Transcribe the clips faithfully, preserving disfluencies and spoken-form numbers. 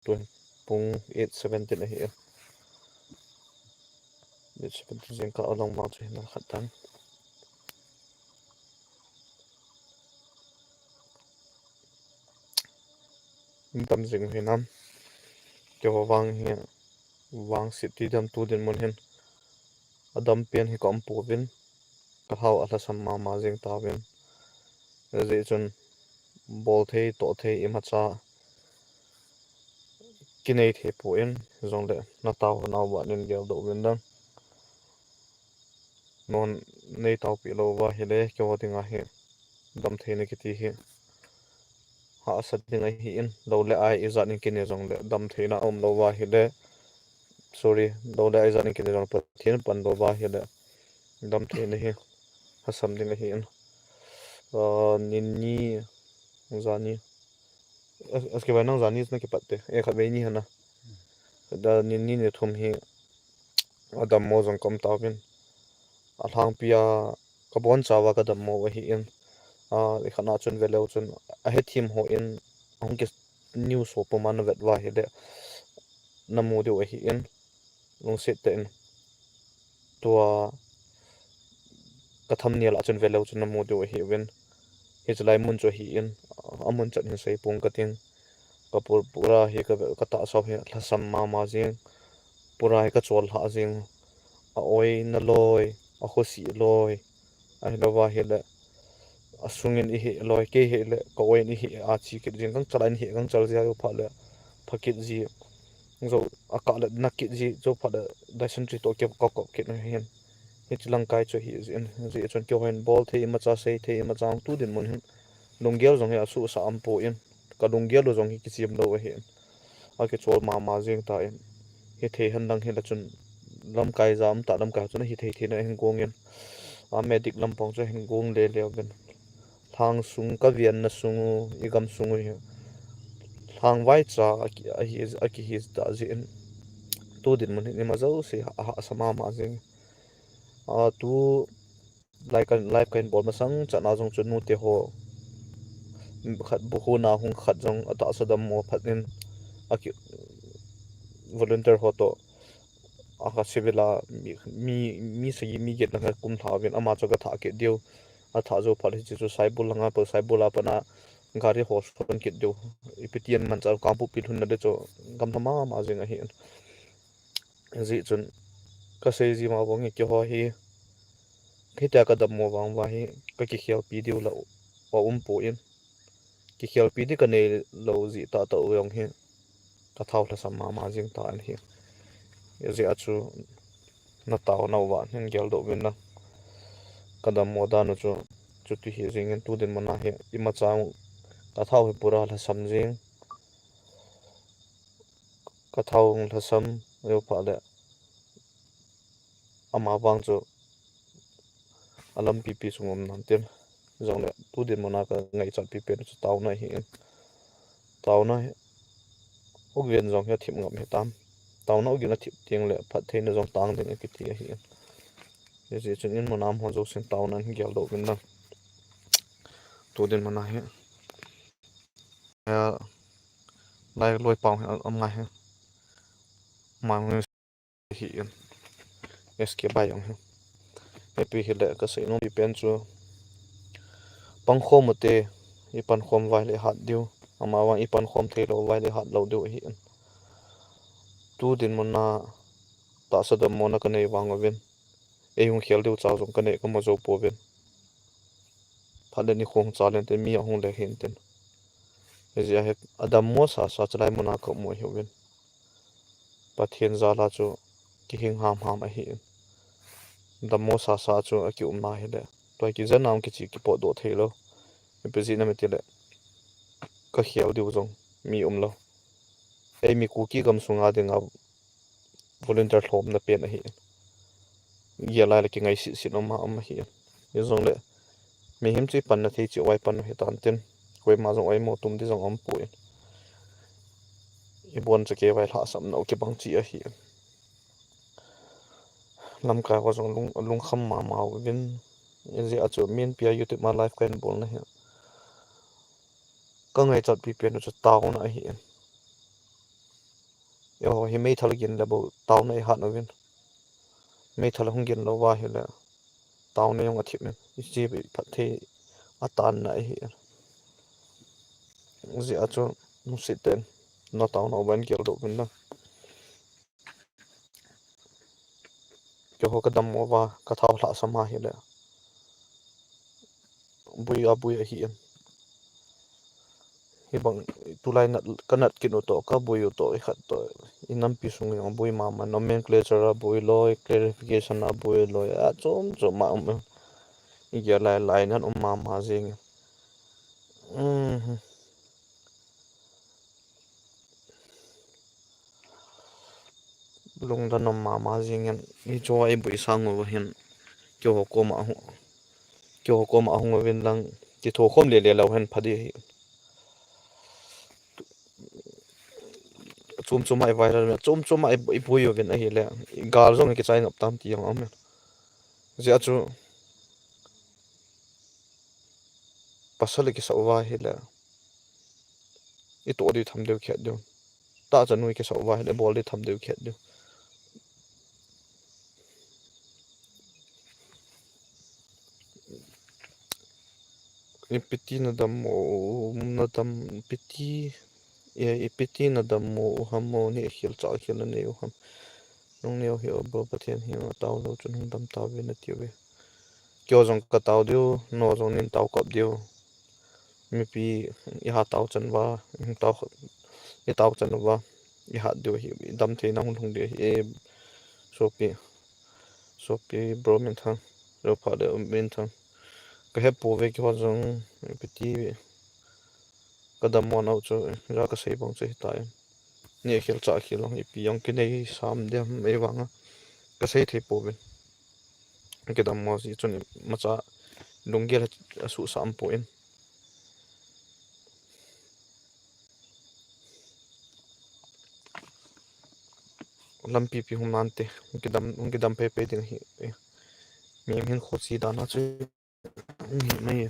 Tun pung eight seventeen ahi. Eight seventeen jingkah a lang mang chu hin a khat tan. Dam jing hinam. Keiho vang hi vangset ti dam tu dinmun hin adam pen hi ka um pouvin, ka thao alhasam mama jing tauvin. Hijeh chun bol thei, toh thei imacha kinei thei poi, jongle na taona uva nin geldoh uvin lang. Nangho nei taopi lou uva ahile, keiho dinga hi damtheina kiti hi hahsa ding ahin, lou le ai ijat in kine jongle, damtheina aum lou uva ahile, sorry, lou le ai ijat in kine jongle, Pathen pan lou uva ahile, damtheina hi hasam ding ahin. Ah, nini, jani, As, as kivai nang jani na kipat te. E, khatvei ni hana. Da ni, ni, ni thum hi adammo jong ka um tauvin. Alhangpia ka bonchauva ka dammo ahin. A, ikhat na chun veleu chun ahethem hon ahung ki news ho puma na vet uva ahile na mu diu ahin. Lungset tah in. Tua ka thumbnail a chun veleu chun na mu diu ahiuvin. Hiche lai mun chu ahin, amun chan hin sei pong kating. Ka pu-, pura hi ka, ka tahsa hi lhasam mama jing. Pura hi ka chol lhah jing. A oi na loi, a khosi loi. Ahilouva ahile, asungin ihi loi, kei hile, ka oiin ihi a chi kit jing, gangchal a in hi, gangchal jia jou phat le, pha kit ji. Jou, akah le, na kit ji, jou phat le, dysentery toh kei ka kop kit na hin. Hiche lamkai chu hi jin, jeh chun keiho hin bol thei imacha sei thei imacha tu dinmun hin. Lunggel jong hi asuhsah um poi. Ka lunggel u jong hi kichim lou ahin. Akichol mama jing tan. Hithei hen lang hile chun lamkai ja um tah lamkai chun hithei theina hin gong in. A medic lampang chu hin gong lele uvin. Lhang sung ka venna sung u, i gam sung u hi. Lhang vaicha aki, ahi, akihi tah jeh in. Tu dinmun hin ima jouse a hahsa mama jing. A tu Live ka, live ka hin bol masang chan a jong chu nute ho. Khat bu huna hung khat jong atahsa dammo phat in aki volunteer ho toh. Akha civil a mi, mi, mi sagi mi get lang kum lha uvin ama chu ka thah kit diu. Athah jou phat hiche chu Saibul langa pa Saibul a pat a gari ho son kit diu. Ipi tin manchah Kangpokpi lhunna le chu gamla mama jing ahin. Hijeh chun, ka sei ji ma bang hi keiho hi, hitia ka dammo vang uva hi, ka kikhelpi diu la u, a um poi. Kikhelpi di ka nei lou jeh tah tah u jong hi, ka thao lhasam mama jing tan ahi. Hijeh a chu, na taona uva hin geldoh uvin lang. Ka dammo dan u chu, chuti hi jing in tu dinmun a hi, imacha ka thao hi pura lhasam jing. Ka thao lhasam jou phat le ama vang chu alampi pi chu um nan tin, jongle tu dinmun a ka ngaichat pipen chu taona ahin. Taona hi ogin jong hi athip ngam hitam. Taona ogin athip teng le phattheina jong tang ding akiti ahin. Hijeh chun in mun a um ho jousen taona in geldoh uvin lang. Tu dinmun a hi. Lai loi pau hi am ngai hi. Mang hi in. S K bai jong hi. Ipi hile ka seinom pipen chu. Pangkhom ute, i pankhom uva le hat diu. Ama vang i pankhom thei lou uva le hat lou diu ahin. Tu dinmun a tahsa dammona ka nei vang uvin. Ei hung khel diu cha jong ka nei ka mu jou pouvin. Phat le nikho hung chal in tin mi ahung le hin tin. Hijeh a hi adammo sasa chalai mun a ka um u ahiuvin. Pathen jal a chu kihing hamham ahin. Dammo sasa chu akiumna hile. Tua kijen a hung kichi kipotdoh thei lou. Ipi jeh inem itile. Ka khel diu jong mi um lou. Ei mi Kuki gam sunga dinga volunteer lhomna pen ahi. Gel lai le kingai sitsit um a um ahi. Hijongle mihem chu i panna thei cheh uva i pan u hitan tin. Koima jong oimo tum di jong um poi. I bon chu kei uva i lhahsamna u kibang cheh ahi. Lamkai ho jong lung, lungkham mama uvin. Hijeh a chu min pia YouTube ma live ka hin bolna hi. Ka ngaichat pipen u chu taona ahin. Eiho hi meithal gin le bou taona i hat uvin. Meithal hung gin lou va hile taona jong a thip in. I chi phat thei a tanna ahi. Jia chu nusi ten na taona uva in gel doh uvin lang. Keiho ka dammo va, ka thao lhahsam a hile boi a boi ahi in. Hibang tulai nat, ka nat kit u toh, ka boi u toh, i khat toh, i nampi sung jong boi mama, nomenclature a boi loi, clarification a boi loi, a chom chom a um. I gel lai lai nan um mama jing. Um. Lungdon um mama jing in, hichu a i boi sang uva hin, keiho koma hung, keiho koma hung uvin lang, kitho khom le le lou hen pha ding ahi. Chom chom a i viral, chom chom a i, i boi uvin ahile, gal jong kichai ngap tam ti jong um. Jia chu pasal kisah uva hile, i toh diu tham diu khet diu. Tahchan u kisah uva hile bol diu tham diu khet diu. Ipi ti na dammo, na dam, ipi ti, e, ipi ti na dammo u ham mo, nehkhel chahkhel na nei u ham. Nung neo hi o bro, Pathen hi a tao lou chun hung dam tauve na ti uve. Keiho jong ka tao diu, nangho jong nin tao kop diu. Mipi i ha tao chan uva, i tao, i tao chan uva, i hat diu ahi, i dam theina hung lhung diu ahi, e, sopi, sopi bro minthang, jo pha le minthang. Ka he pouve keiho jong, ipi ti, ka dammo nau chu, ja ka sei bang chu hitai. Nehkhel chahkhel jong ipi jong kinei sam dem ei vang a. Ka sei thei pouvin. Kidammo ji chun imacha lunggel a susah um poi. Lampi pi hung nante, kidam, kidam pei pei ding ahi. Mi hin khosi dan a chu Ni mai.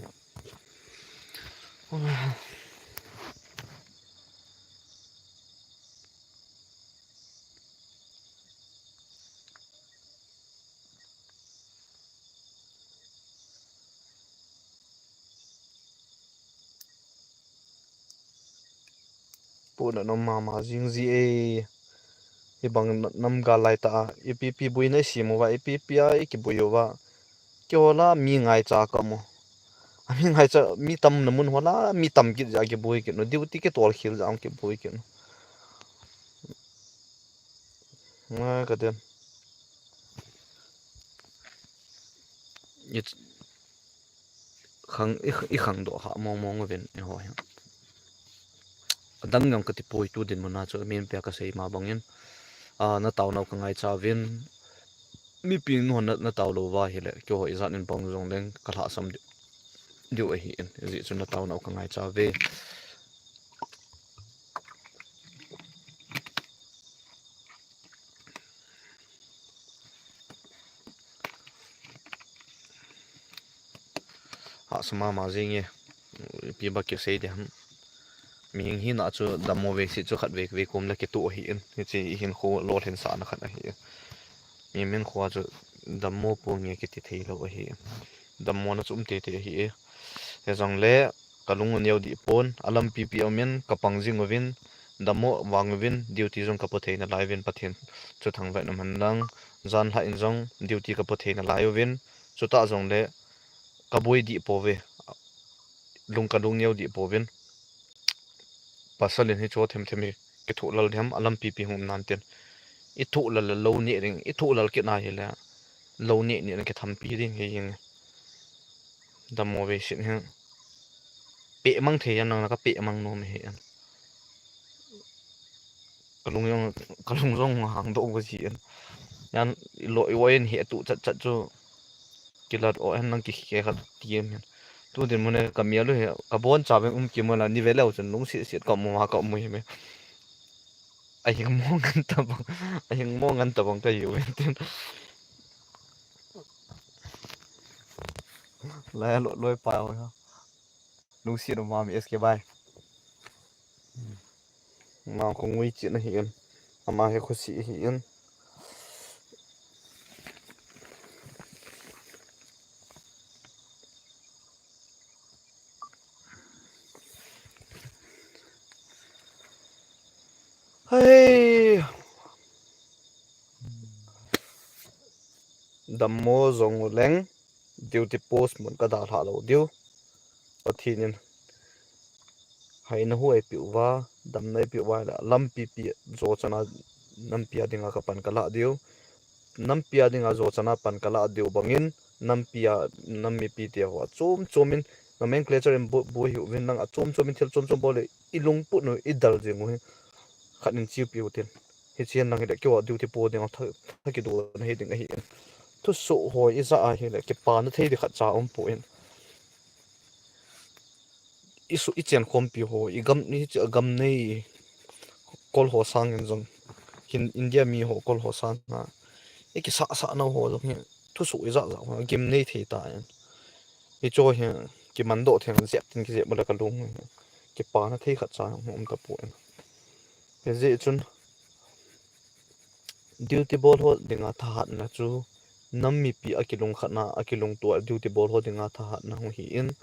Puna nom mama jing ji e. Hibang nam gal lai ta a, ipi pi buina i sim uva, ipi pi a i kibui uva. Keiho la mi ngaicha ka mu. A mi ngaicha, mi tamna mun ho la, mi tam kit jeh a kibui kit nu. Duty kitol khel jeh a kibui kit nu. Nga ka den. It- khang, i, i khangdoh kha mong mong uvin, eiho hi. Adang jong kati poi tu dinmun a chu, min pia ka sei ma bangin, a, na taonau ka ngaicha uvin, mipi nu hon na, na tao lou uva ahile, keiho ijat in bang jong leng ka lhasam diu, diu ahi in, hijeh chun na taonau ka ngaicha uve. Hahsa mama jing e. Ipi ba kisei ding ham. Mihing hina chu dammo vei seh chu khat vei, vei kom le kitoh ahi in. Hiche i hinkho lolhinsahna khat ahi in. Mi hinkho a chu dammo ponge kiti thei lou ahi in. Dammona chu um tete ahi e. Hijongle ka lung u neo dih pon, a lampi pi a um in, ka pang jing uvin, dammo vang uvin, duty jong ka po thei nalai uvin, Pathen chu thangvah in um hen lang, jan lhah in jong duty ka po thei nalai uvin, chutah jongle ka boi dih pouve, lung ka lung neo dih pouvin. Pasal in hichu themthem hi kithoh lal ding ham, a lampi pi hung um nan tin. I thoh lal le lou neh ding, i thoh lal kit na hile, lou neh neh na kithampi ding hi jeng. Dammo vei seh hi. Peh mang thei jan lang na ka peh mang nom hi an. Ka lung jong, ka lung jong hang doh go ji an. Jan i lo i vo in hi tu chat chat chu. Kilat o hen lang kikhe khat ti em hen. Tu dinmun e ka mial u hi, ka boncha uvin um kimu la ni ve leu chun lungset set ka mu a ka mu hi me. A hing mo ngan tabang, a hing mo ngan tabang ka hiu ve tin. Lai lo loi pa o ha. Lungset u ma mi S K bai. Ma ko ngui chi na hi em. Ama hi khusi hi in. Hei. Dammo jong uleng, duty post mun ka dalha lou diu. Pathen in haina hu eipeh uva, damna eipeh uva, lampi pi jo chana nampi a dinga ka pan ka lah diu. Nampi a dinga jo chana pan ka lah diu bangin, nampi a, nam mipi te ho chom chom in, nomenclature in bu, bu hiuvin lang a chom chom in thil chom chom bol le i lungput u i dal jing u hi khat in chiu piu tin. Hichi hen lang hile keiho duty po dinga tha, tha kidona hi ding ahi in. Thusoh ho i ja a hile kipana thei di khat cha um poi. I su, i chen khompi ho, i gam, i gam nei kol ho sangin jong, hin India mi ho kol ho sanga i kisah sah nau ho jong hi thusoh i ja ja ho gim nei thei ta in. Hicho hi kimandoh thei jep tin kijep le ka lung hi kipana thei khat cha um ta poi. Hijeh chun duty bol ho dinga thahatna chu nam mipi a kilungkhatna, a kilungtoh a duty bol ho dinga thahatna hu hi in.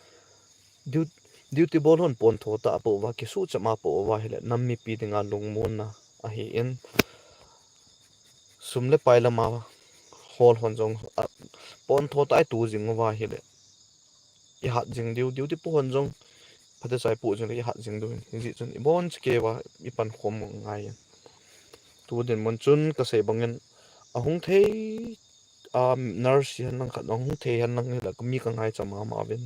Du-, duty bol hon pontho ta po uva, kisuhcham a po uva hile nam mipi dinga lungmonna ahi in. Sum le pai lama hol hon jong a, pontho ta i tu jing uva hile i hat jing diu, duty po hon jong phatechai po jing le i hat jing diu hin. Hijeh chun i bon cheh kei uva i pankhom ngai in. Tu dinmun chun ka sei bangin ahung thei, a, nurse hi hen lang khat ahung thei hen lang hile mi ka ngaicha mama uvin.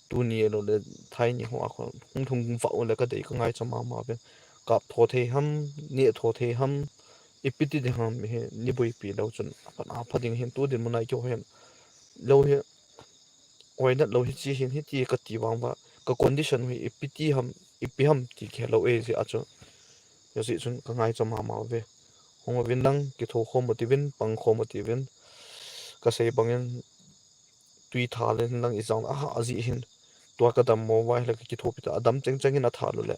Tuni lou le thai ni ho a hung thung vah u le ka dei ka ngaicha mama uvin. Kap tho thei ham, neh tho thei ham, ipi ti ding ham hi ni boipi lou chun apan a pha ding hin tu dinmun a keiho hin lou hi oinat lou hichi hin hiti ka ti vang uva, ka condition hi ipi ti ham, ipi ham ti kihe lou e jeh a chu. Hijeh chun ka ngaicha mama uve. Hung uvin lang, kitho khom u tivin, pang khom u tivin. Ka sei bangin tui tha le hin lang i jang a ha jeh hin. Tua ka dammo uva hile ka kithopi ta, adam cheng cheng in a tha lou le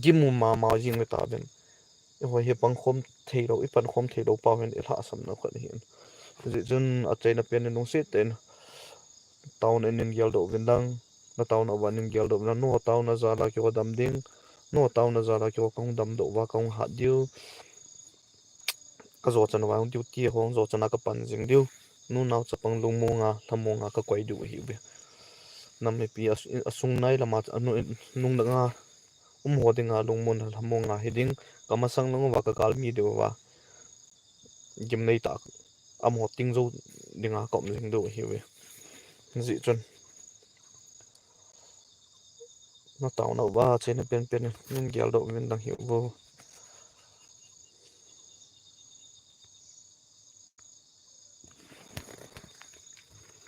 gim u mama jing u ta uvin. Eiho hi pangkhom thei lou, i pankhom thei lou pau hin i lhahsamna khat ahi in. Hijeh chun achaina pen in lungset tah in taona in nin geldoh uvin lang, na taona uva nin geldoh uvin lang, nu taona jal a keiho dam ding, nu taona jal a keiho kahung damdoh uva kahung hat diu. Ka jo chan uva hung duty ho hung jo chan a ka pan jing diu. Nu nao chapang lungmong a, lhamong a ka koi diu ahi uve. Nam mipi a, asung nai lama, anu, nung dang a um ho dinga lungmong a, lhamong a hi ding, ka masang lang uva ka galmi diu uva. Gimnei tah a amaho ting jou dinga ka um jing diu ahi uve. Hijeh chun na taona uva achaina pen pen in nin geldoh uvin lang hi uvo.